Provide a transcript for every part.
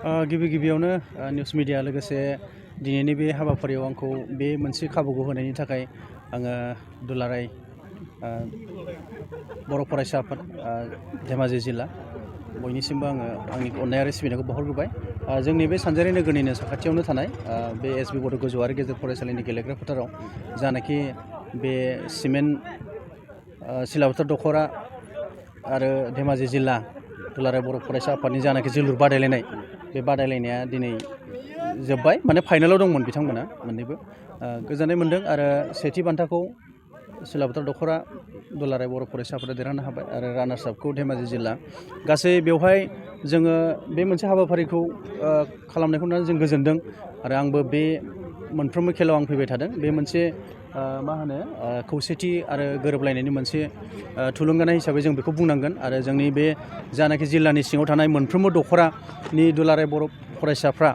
गिबि गिबियावनो news media लोगोसे दिनैनि बे हाबाफारियाव आंखौ बे मोनसे खाबुखौ होनायनि थाखाय आङो दुलाराय बर' फरायसा आफाद धेमाजि जिल्ला बयनिसिमबो आङो आंनि अननाय आरो सिबिनायखौ बावहरग्रोबाय। जोंनि बे सानजारि नोगोरनिनो साखाथियावनो थानाय बे एसबि बड' गोजौआरि गेजेर फरायसालिनि गेलेग्रा फोथाराव जानाखि बे सिमेन्ट सिलाबोथार दख'रा आरो धेमाजि जिल्ला दुलाराय बर' फरायसा आफादनि जानाखि जोलुर बादायलायनाय बे बादायलायनाया दिनै जोब्बाय, माने फाइनालाव दंमोन बिथांमोना मोननैबो। गोजोननाय मोन्दों आरो सेथि बान्थाखौ सिलाबोथार दख'रा दुलाराय बर' फरायसा आफादा देरहानो हाबाय आरो रानार्स आपखौ धेमाजि जिल्ला। गासै बेवहाय जोङो बे मोनसे हाबाफारिखौ खालामनायखौ नुनानै जों गोजोनदों आरो आंबो बे मोनफ्रोमबो खेलायाव आं फैबाय थादों। बे मोनसे खौसेथि आरो गोरोबलायनायनि मोनसे थुलुंगानाय हिसाबै जों बेखौ बुंनांगोन आरो जोंनि बे जानाखि जिल्लानि सिङाव थानाय मोनफ्रोमबो दख'रानि दुलाराय बर' फरायसाफ्रा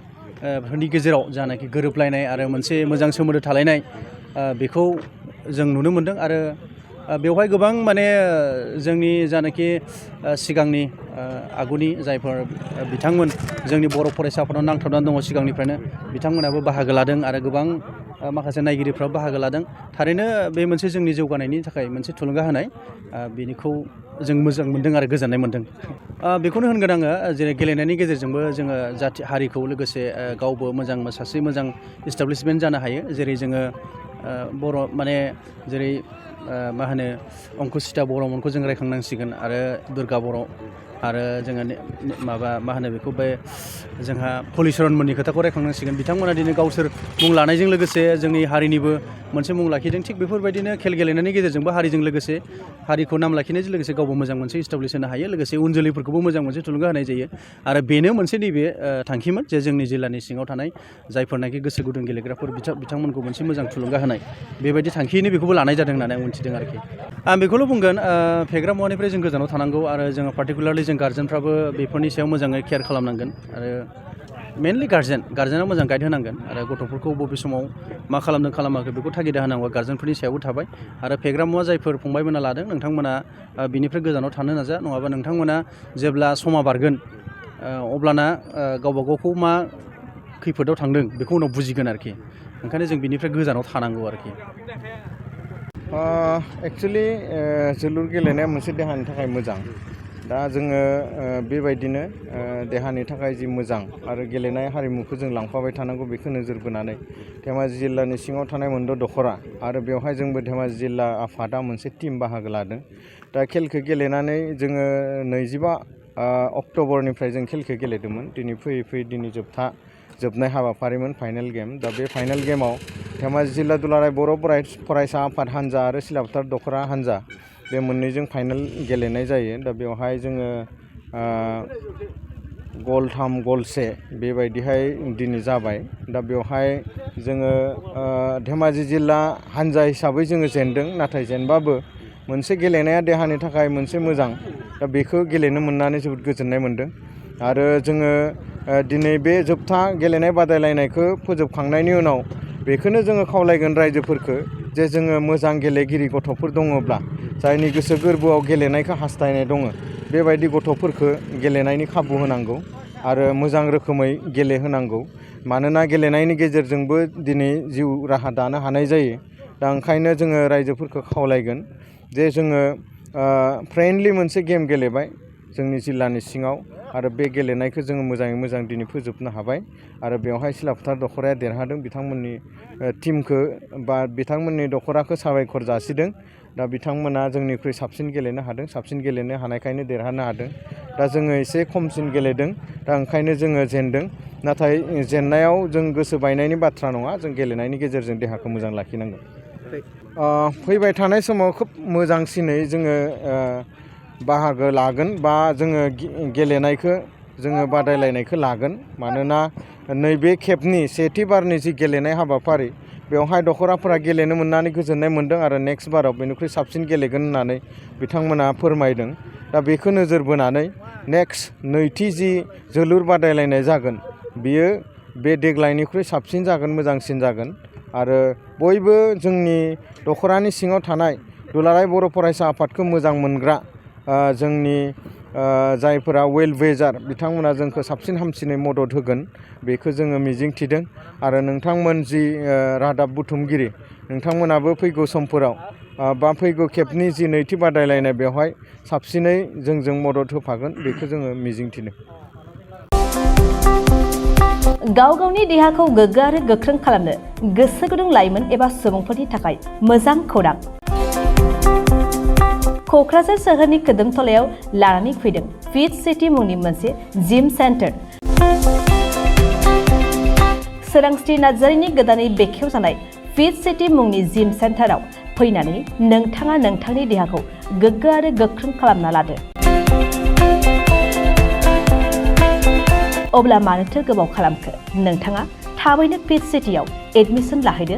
फोरनि गेजेराव जानाखि गोरोबलायनाय आरो मोनसे मोजां सोमोन्दो थालायनाय बेखौ जों नुनो मोन्दों आरो बेवहाय गोबां माने जोंनि जानाखि सिगांनि आगुनि जायफोर बिथांमोन जोंनि बर' फरायसा आफादाव नांथाबनानै दङ सिगांनिफ्रायनो बिथांमोनाबो बाहागो लादों आरो गोबां माखासे नायगिरिफ्राबो बाहागो लादों। थारैनो बे मोनसे जोंनि जौगानायनि थाखाय मोनसे थुलुंगा होनाय, बेनिखौ जों मोजां मोन्दों आरो गोजोननाय मोन्दों। बेखौनो होनगोन आङो, जेरै गेलेनायनि गेजेरजोंबो जोङो जाथि हारिखौ लोगोसे गावबो सासे मोजां इस्टाब्लिशमेन्ट जानो हायो। जेरै जोङो बर' माने जेरै अंकुसिता बर'मोनखौ जों रायखांनांसिगोन आरो दुर्गा बर' आरो जोङो बेखौ बे जोंहा हलिचरन मोननि खोथाखौ रायखांनांसिगोन। बिथांमोना दिनै गावसोर मुं लानायजों लोगोसे जोंनि हारिनिबो मोनसे मुं लाखिदों। थिग बेफोरबायदिनो खेल गेलेनायनि गेजेरजोंबो हारिजों लोगोसे हारिखौ नाम लाखिनायजों लोगोसे गावबो मोजां मोनसे इस्टाब्लिश होनो हायो, लोगोसे उन जोलैफोरखौबो मोजां मोनसे थुलुंगा होनाय जायो आरो बेनो मोनसे नैबे थांखिमोन जे जोंनि जिल्लानि सिङाव थानाय जायफोरनाखि गोसो गुदुं गेलेग्राफोर बिथांमोनखौ मोनसे मोजां थुलुंगा होनाय, बेबायदि थांखियैनो बेखौबो लानाय जादों होननानै आं मिथिदों आरोखि। आं बेखौल' बुंगोन, फेग्रा मुवानिफ्राय जों गोजानाव थानांगौ आरो जोङो पार्टिकुलारलि जों गार्जेनफ्राबो बेफोरनि सायाव मोजाङै केयार खालामनांगोन आरो मेनलि गार्जेना मोजां गाइड होनांगोन आरो गथ'फोरखौ बबे समाव मा खालामदों खालामाखै बेखौ थागिदा होनांगौ गार्जेनफोरनि सायावबो थाबाय आरो फेग्रा मुवा जायफोर फंबायमोना लादों नोंथांमोना बिनिफ्राय गोजानाव थानो नाजा, नङाबा नोंथांमोना जेब्ला समा बारगोन अब्लाना गावबा गावखौ मा खैफोदाव थांदों बेखौ उनाव बुजिगोन आरोखि। ओंखायनो जों बिनिफ्राय गोजानाव थानांगौ आरोखि। एक्सुवेलि जोलुर गेलेनाया मोनसे देहानि थाखाय मोजां। दा जोङो बेबायदिनो देहानि थाखाय जि मोजां आरो गेलेनाय हारिमुखौ जों लांफाबाय थानांगौ बेखौ नोजोर बोनानै धेमाजि जिल्लानि सिङाव थानाय मोनद' दख'रा आरो बेवहाय जोंबो धेमाजि जिल्ला आफादा मोनसे टिम बाहागो लादों। दा खेलखौ गेलेनानै जोङो 25 अक्ट'बरनिफ्राय जों खेलखौ गेलेदोंमोन। दिनै फैयै दिनै जोबनाय हाबाफारिमोन फाइनाल गेम। दा बे फाइनाल गेमाव धेमाजि जिल्ला दुलाराय बर' फरायसा आफाद हान्जा आरो सिलाबोथार दख'रा हान्जा बे मोननैजों फाइनाल गेलेनाय जायो। दा बेवहाय जोङो गल 3 गल 1 बेबायदिहाय दिनै जाबाय। दा बेवहाय जोङो धेमाजि जिल्ला हान्जा हिसाबै जोङो जेनदों, नाथाय जेनबाबो मोनसे गेलेनाया देहानि थाखाय मोनसे मोजां। दा बेखौ गेलेनो मोननानै जोबोद गोजोननाय मोन्दों आरो जोङो दिनै बे जोबथा गेलेनाय बादायलायनायखौ फोजोबखांनायनि उनाव बेखौनो जोङो खावलायगोन रायजोफोरखौ जे जोङो मोजां गेलेगिरि गथ'फोर दङब्ला, जायनि गोसो गोरबोआव गेलेनायखौ हास्थायनाय दङ, बेबायदि गथ'फोरखौ गेलेनायनि खाबु होनांगौ आरो मोजां रोखोमै गेलेहोनांगौ। मानोना गेलेनायनि गेजेरजोंबो दिनै जिउ राहा दानो हानाय जायो। दा ओंखायनो जोङो रायजोफोरखौ खावलायगोन जे जोङो फ्रेन्डलि मोनसे गेम गेलेबाय जोंनि जिल्लानि सिङाव आरो बे गेलेनायखौ जोङो मोजाङै मोजां दिनै फोजोबनो हाबाय आरो बेवहाय सिलाबोथार दख'राया देरहादों। बिथांमोननि टिमखौ बा बिथांमोननि दख'राखौ साबायखर जासिदों। दा बिथांमोना जोंनिख्रुइ साबसिन गेलेनो हादों, साबसिन गेलेनो हानायखायनो देरहानो हादों। दा जोङो एसे खमसिन गेलेदों, दा ओंखायनो जोङो जेनदों। नाथाय जेननायाव जों गोसो बायनायनि बाथ्रा नङा, जों गेलेनायनि गेजेरजों देहाखौ मोजां लाखिनांगोन। फैबाय थानाय समाव खोब मोजांसिनै जोङो बाहागो लागोन बा जोङो गेलेनायखौ जोङो बादायलायनायखौ लागोन। मानोना नैबे खेबनि सेथि बारनि जि गेलेनाय हाबाफारि बेवहाय दख'राफोरा गेलेनो मोननानै गोजोननाय मोन्दों आरो नेक्स्ट बाराव बेनिख्रुइ साबसिन गेलेगोन होननानै बिथांमोना फोरमायदों। दा बेखौ नोजोर बोनानै नेक्स्ट नैथि जि जोलुर बादायलायनाय जागोन बियो बे देग्लायनिख्रुइ साबसिन जागोन, मोजांसिन जागोन आरो बयबो जोंनि दख'रानि सिङाव थानाय दुलाराय बर' फरायसा आफादखौ मोजां मोनग्रा जोंनि जायफोरा वेल वेजार बिथांमोना जोंखौ साबसिन हामसिनै मदद होगोन बेखौ जोङो मिजिंथिदों आरो नोंथांमोन जि रादाब बुथुमगिरि नोंथांमोनाबो फैगौ समफोराव बा फैगौ खेबनि जि नैथि बादायलायनाय बेवहाय साबसिनै जोंजों मदद होफागोन बेखौ जोङो मिजिंथिदों। गाव गावनि देहाखौ गोग्गो आरो गोख्रों खालामनो गोसो गुदुं लाइमोन एबा सुबुंफोरनि थाखाय मोजां खौरां। क'क्राझार सोहोरनि खोदोमथलायाव लानानै फैदों फिट सिटी मुंनि मोनसे जिम सेन्टार। सोरांस्रि नार्जारिनि गोदानै बेखेवजानाय फिट सिटी मुंनि जिम सेन्टाराव फैनानै नोंथाङा नोंथांनि देहाखौ गोग्गो आरो गोख्रों खालामना लादो। अब्ला मानोथो गोबाव खालामखो? नोंथाङा थाबैनो फिट सिटीआव एडमिसन लाहैदो।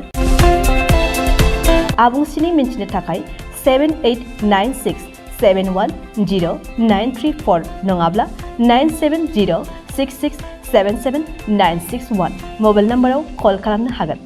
आबुंसिनै मिन्थिनो थाखाय 7896710934 नङाब्ला 9706677961 मबाइल नाम्बाराव कल खालामनो हागोन।